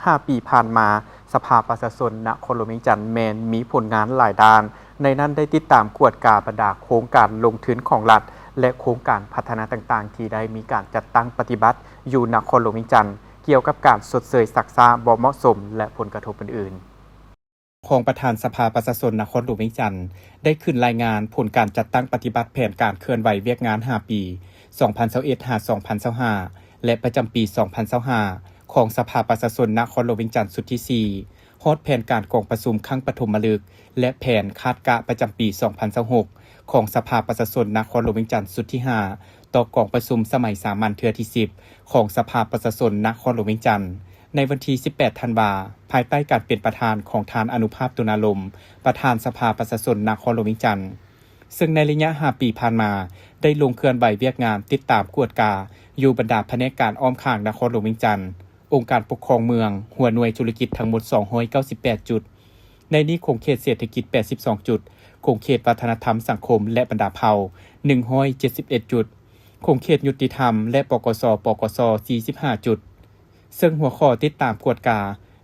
ຫ້າປີຜ່ານມາ, ສະພາປະຊາຊົນນະຄອນຫຼວງວຽງຈັນແມ່ນມີຜົນງານຫຼາຍດ້ານ, ໃນນັ້ນໄດ້ຕິດຕາມກວດກາບັນດາໂຄງການລົງທຶນຂອງລັດ ແລະ ໂຄງການພັດທະນາຕ່າງໆ ທີ່ໄດ້ມີການຈັດຕັ້ງປະຕິບັດຢູ່ນະຄອນຫຼວງວຽງຈັນ ກ່ຽວກັບການຊົດເຊີຍຊັກຊ້າບໍ່ເໝາະສົມ ແລະ ຜົນກະທົບອື່ນໆ. ຮອງປະທານສະພາປະຊາຊົນນະຄອນຫຼວງວຽງຈັນ ໄດ້ຂຶ້ນລາຍງານຜົນການຈັດຕັ້ງປະຕິບັດແຜນການເຄື່ອນໄຫວວຽກງານຫ້າປີ ສອງພັນຊາວເອັດ ຫາ ສອງພັນຊາວຫ້າ ແລະ ປະຈຳປີ ສອງພັນຊາວຫ້າ ຂອງສະພາປະຊາຊົນນະຄອນຫຼວງວຽງຈັນຊຸດທີສີ່ ຮອດແຜນການກອງປະຊຸມຄັ້ງປະຖົມມະລຶກ ແລະ ແຜນຄາດກະປະຈຳປີ ສອງພັນຊາວຫົກ ຂອງສະພາປະຊາຊົນນະຄອນຫຼວງວຽງຈັນຊຸດທີຫ້າ ຕໍ່ກອງປະຊຸມສະໄໝສາມັນເທື່ອທີສິບ ຂອງສະພາປະຊາຊົນນະຄອນຫຼວງວຽງຈັນ ໃນວັນທີສິບແປດ ທັນວາ, ພາຍໃຕ້ການເປັນປະທານຂອງທ່ານ ອະນຸພາບ ຕຸນາລົມ ປະທານສະພາປະຊາຊົນນະຄອນຫຼວງວຽງຈັນ, ເຊິ່ງໃນໄລຍະຫ້າປີຜ່ານມາ ໄດ້ລົງເຄື່ອນໄຫວວຽກງານຕິດຕາມກວດກາຢູ່ບັນດາພະແນກການອ້ອມຂ້າງນະຄອນຫຼວງວຽງຈັນ, ອົງການປົກຄອງເມືອງ, ຫົວໜ່ວຍທຸລະກິດທັງໝົດສອງຮ້ອຍເກົ້າສິບແປດຈຸດ, ໃນນີ້ຂົງເຂດເສດຖະກິດແປດສິບສອງຈຸດ, ຂົງເຂດວັດທະນະທຳສັງຄົມ ແລະ ບັນດາເຜົ່າໜຶ່ງຮ້ອຍເຈັດສິບເອັດຈຸດ, ຂົງເຂດຍຸຕິທຳ ແລະ ປກສ, ປກສ ສີ່ສິບຫ້າຈຸດ. ເຊິ່ງຫົວຂໍ້ຕິດຕາມກວດກາ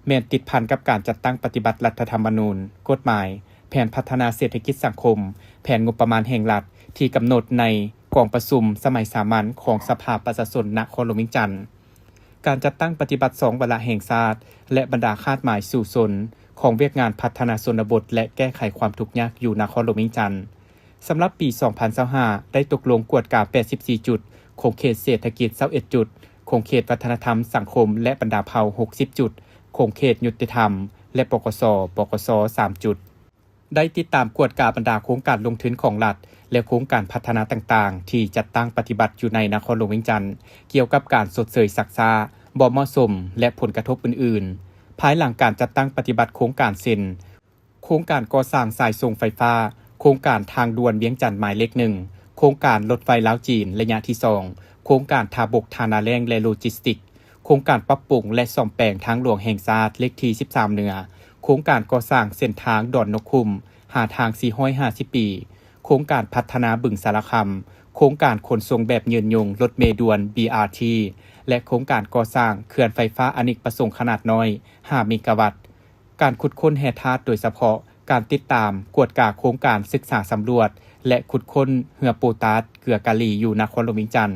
ແມ່ນຕິດພັນກັບການຈັດຕັ້ງປະຕິບັດລັດຖະທຳມະນູນ, ກົດໝາຍ, ແຜນພັດທະນາເສດຖະກິດສັງຄົມ, ແຜນງົບປະມານແຫ່ງລັດທີ່ກຳນົດໃນກອງປະຊຸມສະໄໝສາມັນຂອງສະພາປະຊາຊົນນະຄອນຫຼວງວຽງຈັນ. ການຈັດຕັ້ງປະຕິບັດຊອງວາລະແຫ່ງຊາດ ແລະ ບັນດາຄາດໝາຍສູ້ຊົນຂອງວຽກງານພັດທະນາຊົນນະບົດ ແລະ ແກ້ໄຂຄວາມທຸກຍາກຢູ່ນະຄອນຫຼວງວຽງຈັນ. ສຳລັບປີສອງພັນຊາວຫ້າ ໄດ້ຕົກລົງກວດກາແປດສິບສີ່ຈຸດ, ຂົງເຂດເສດຖະກິດຊາວເອັດຈຸດ, ຂົງເຂດວັດທະນະທຳສັງຄົມ ແລະ ບັນດາເຜົ່າຫົກສິບຈຸດ, ຂົງເຂດຍຸຕິທຳ ແລະ ປກສ, ປກສ ສາມຈຸດ. ໄດ້ຕິດຕາມກວດກາບັນດາໂຄງການລົງທຶນຂອງລັດ ແລະ ໂຄງການພັດທະນາຕ່າງໆ ທີ່ຈັດຕັ້ງປະຕິບັດຢູ່ໃນນະຄອນຫຼວງວຽງຈັນ ກ່ຽວກັບການຊົດເຊີຍຊັກຊ້າບໍ່ເໝາະສົມ ແລະ ຜົນກະທົບອື່ນໆ ພາຍຫຼັງການຈັດຕັ້ງປະຕິບັດໂຄງການເຊັ່ນ ໂຄງການກໍ່ສ້າງສາຍສົ່ງໄຟຟ້າ, ໂຄງການທາງດ່ວນວຽງຈັນໝາຍເລກໜຶ່ງ, ໂຄງການລົດໄຟລາວ-ຈີນໄລຍະທີສອງ, ໂຄງການທ່າບົກທ່ານາແລ້ງ ແລະ ໂລຈິສຕິກ, ໂຄງການປັບປຸງ ແລະ ສ້ອມແປງທາງຫຼວງແຫ່ງຊາດເລກທີສິບສາມເໜືອ, ໂຄງການກໍ່ສ້າງເສັ້ນທາງດອນນົກຂຸ້ມ ຫາທາງສີ່ຮ້ອຍຫ້າສິບປີ, ໂຄງການພັດທະນາບຶງສາລະຄຳ, ໂຄງການຂົນສົ່ງແບບຍືນຍົງລົດເມດ່ວນ ບີອາທີ ແລະ ໂຄງການກໍ່ສ້າງເຂື່ອນໄຟຟ້າອະເນກປະສົງຂະໜາດນ້ອຍຫ້າເມກາວັດ, ການຂຸດຄົ້ນແຮ່ທາດ ໂດຍສະເພາະການຕິດຕາມກວດກາໂຄງການສຶກສາສຳຫຼວດ ແລະ ຂຸດຄົ້ນເຮືອໂປຕາສເກືອກາລີຢູ່ນະຄອນຫຼວງວຽງຈັນ,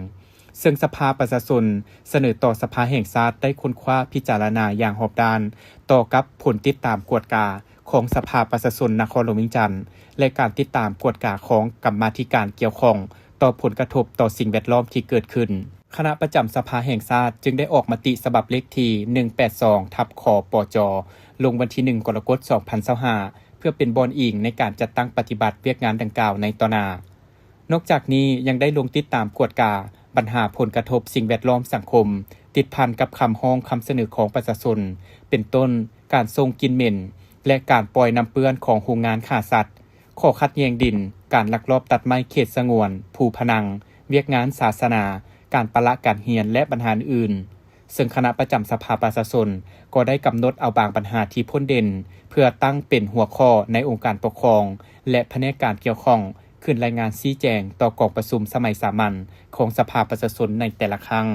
ເຊິ່ງສະພາປະຊາຊົນສະເໜີຕໍ່ສະພາແຫ່ງຊາດໄດ້ຄົ້ນຄວ້າພິຈາລະນາຢ່າງຮອບດ້ານຕໍ່ກັບຜົນຕິດຕາມກວດກາຂອງສະພາປະຊາຊົນນະຄອນຫຼວງວຽງຈັນ ແລະ ການຕິດຕາມກວດກາຂອງກຳມາທິການກ່ຽວຂ້ອງຕໍ່ຜົນກະທົບຕໍ່ສິ່ງແວດລ້ອມທີ່ເກີດຂຶ້ນ. ຄະນະປະຈຳສະພາແຫ່ງຊາດຈຶ່ງໄດ້ອອກມະຕິສະບັບເລກທີໜຶ່ງແປດສອງ ທັບ ຄປຈ ລົງວັນທີໜຶ່ງ ກໍລະກົດ ສອງພັນຊາວຫ້າ ເພື່ອເປັນບ່ອນອີງໃນການຈັດຕັ້ງປະຕິບັດວຽກງານດັ່ງກ່າວໃນຕໍ່ໜ້າ. ນອກຈາກນີ້ຍັງໄດ້ລົງຕິດຕາມກວດກາບັນຫາຜົນກະທົບສິ່ງແວດລ້ອມສັງຄົມ ຕິດພັນກັບຄຳຮ້ອງຄຳສະເໜີຂອງປະຊາຊົນ ເປັນຕົ້ນ ການສົ່ງກິ່ນເໝັນ ແລະ ການປ່ອຍນ້ຳເປື້ອນຂອງໂຮງງານຂ້າສັດ, ຂໍ້ຂັດແຍ່ງດິນ, ການລັກລອບຕັດໄມ້ເຂດສະຫງວນພູພະນັງ, ວຽກງານສາສະໜາ, ການປະລະການຮຽນ ແລະ ບັນຫາອື່ນໆ, ເຊິ່ງຄະນະປະຈຳສະພາປະຊາຊົນກໍໄດ້ກຳນົດເອົາບາງບັນຫາທີ່ພົ້ນເດັ່ນ ເພື່ອຕັ້ງເປັນຫົວຂໍ້ໃນອົງການປົກຄອງ ແລະ ພະແນກການກ່ຽວຂ້ອງ ຂຶ້ນລາຍງານຊີ້ແຈງຕໍ່ກອງປະຊຸມສະໄໝສາມັນຂອງສະພາປະຊາຊົນໃນແຕ່ລະຄັ້ງ.